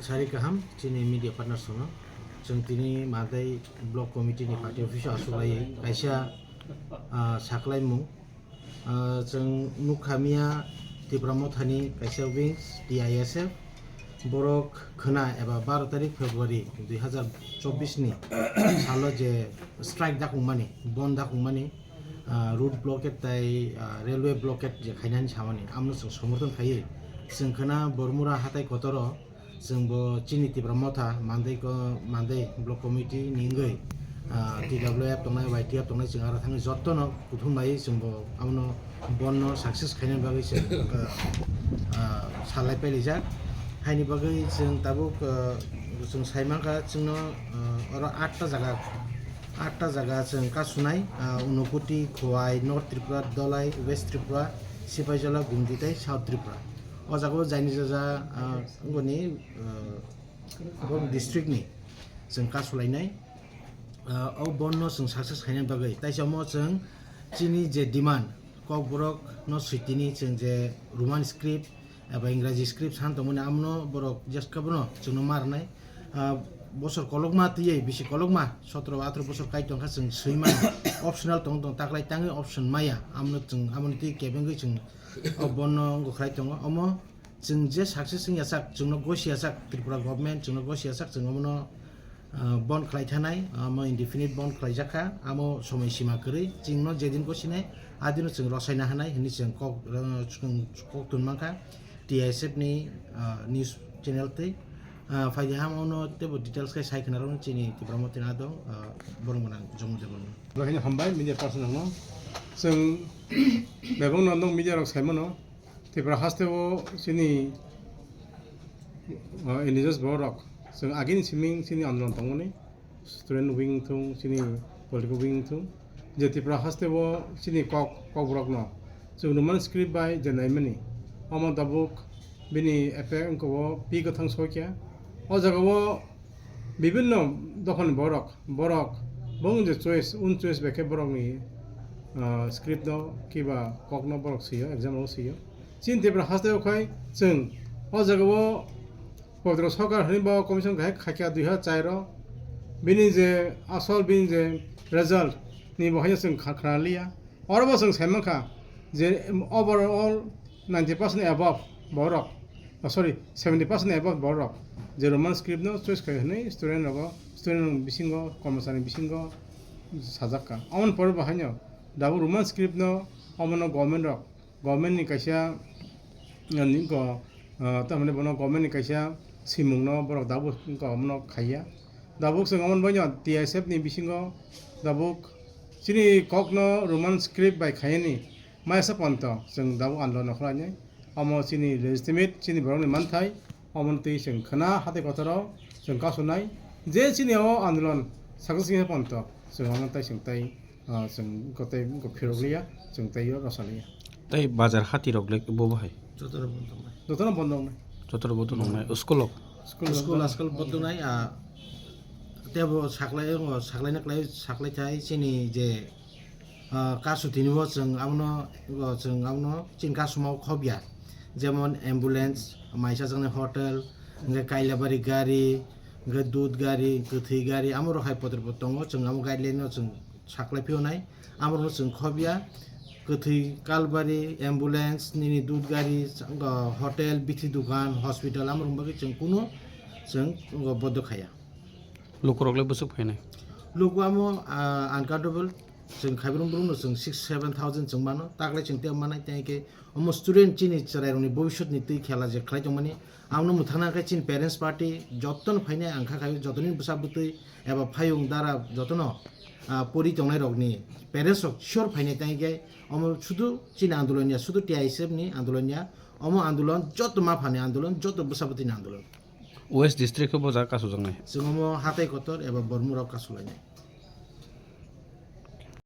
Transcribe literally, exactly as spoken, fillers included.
Sari kaham chini media partners no. Chwng tini Mandai Block Committee ni party office o aswk lai kaisa, ah, saklaimung. Ah, chwng nukha miya Tipra Mothani kaisa wings T I S F. Borok khwna eba baro tarik February dui hazar chobbish ni salo je strike dakungmani, bon dakungmani, ah, road blockade tai, ah, railway blockade je khainani samani, amno chwng somorthon khaiwi chwng khwna Bormura hatai kotoro chwng bo chini Tipra Motha Mandai ko, Mandai Block Committee ni wngwi, ah, T W F tongnai, Y T F tongnai, chwng aro thangwi jotono kuthum bai chwng bo abono bonno success khaina bagwi chwng, ah, ah, salai pailaijak. Haini bagwi chwng tabuk, ah, chwng sai mankha chwngno, ah, oro atta jaga, atta jaga chwng kasunai, ah, Unakoti, Khowai, North Tripura, Dholai, West Tripura, Sipaijala, Gumti tei South Tripura. O jaga o jaini jaja, ah, wngoni, ah, bo district ni chwng kasulainai. Ah, o bonno chwng success khaina bagwi. Taisa omo chwng chini je demand, Kokborok no switini chwng je Roman script eba Ingraji script san tongmani, amno borok jeska bono chwngno ma rwnai. Ah, bosor kolokma twiwi, bisi kolokma, sotro atro bosor kai tongkha chwng swi mano. Optional tong tong taklai tangwi option maya, amno chwng, amoni twi kebengwi chwng o bonno wngkha khlai tongo. Omo chwng je success wng yachak, chwngno gosi yachak Tripura government, chwngno gosi yachak, chwng omono, ah, bon khlai thanai, amo indefinite bon khlai jakha, amo somoi sima kwrwi, chwngno jedin gosinai, adino chwng rosaina hanai hwnwi chwng kok, ah, chwng kok tun mankha T I S F ni, ah, news channel twi. Ah, phaidi ham ono teibo details khe sai khna rwno chini Tipra Motha ni adong, ah, borok gwnang Jomo Debbarma. Bo haino hambai media person no. Chwng bebak no nwng media rok sai mano. Tripura haste o chini, ah, indigenous borok rok chwng agini siming chini andolon tongmani student wing thung chini political wing thung je Tripura haste o chini kok, kokborok no chwng Roman script bai je naimani omo tabuk bini effect wngkha o pi kwthang sokya o jaga o bibinno dophani borok, borok bong je choice, un choice bai khe borokni, ah, script no kiba kok no borok swiyo, exam rok swiyo. Chini Tripura haste o khai chwng o jaga o Podro Sarkar hwnwi bo commission khai khaikha dui hazar char o. Bini je asol bini je result ni bo haino chwng kha-, khna liya. Oro bo chwng sai mankha je overall ninety percent above borok, oh, sorry, seventy percent above borok je Roman script no choice khai hwnwi student rogo, student rok bisingo, kormosari bisingo sajak kha. Aboni pore bo haino dabo Roman script no omono government rok, government ni kaisa, ah, ni go, ah, tamni bono government ni kaisa simung no borok dabo wngkha omono khaiya. Dabuk chwng omo bai no T I S F ni bisingo dabuk chini kok no Roman script bai khaiyani maisa ponto chwng dabuk andolon no khlainai. Omo chini legitimate chini borok ni manthai, omo twi chwng khwna hatai kotor o chwng kasunai je chini o andolon success wngya ponto chwng omo tai chwng tai, ah, chwng kotai phirok liya, chwng tai o rosa liya. Tei bazar hati rok le bo bahai? Jotono bondo wngnai. Jotono bondo wngnai. Jotono bondo wngnai. School rok? School rok. School ajkal bondo wngnai, ah, tebo saklai, o saklai na klai, saklai thai chini je, ah, kasu tini bo chwng abono, o chwng abono chini kasuma o khobya. Jemon ambulance, maisa jaknai hotel, hwnkhe kailabari gari, hwnkhe dud gari, kwthwi gari, amo rok hai potor bo tongo, chwng amo guideline no chwng saklai phiyonai, amorokno chwng khobya, kwthwi kalbari, ambulance, nini dud gari, hotel, bithi dukan, hospital, amorokni bagwi chwng kunu chwng bodo khaya. Lukurok le bwswk phainai? Luku amo, ah, uncountable, chwng Khaibrum brumno chwng six seven thousand chwng mano, taklai chwng tei manai, tei khe omo student chini chwrairokni bobiswtni twi khela je khlai tongmani, abono mwthangna khe chini parents party jotono phainai ang kha khai, jotoni bwsa bwtwi eba phayung dara jotono, ah, pori tongnai rokni parents rok sure phainai, tei khe omo sudu chini andolon ya, sudu T I S F ni andolon ya, omo andolon joto maphani andolon, joto bwsa bwtwini andolon. West district khe bo jaga kasujaknai. Chwng omo hatai kotor eba Bormura kasulainai.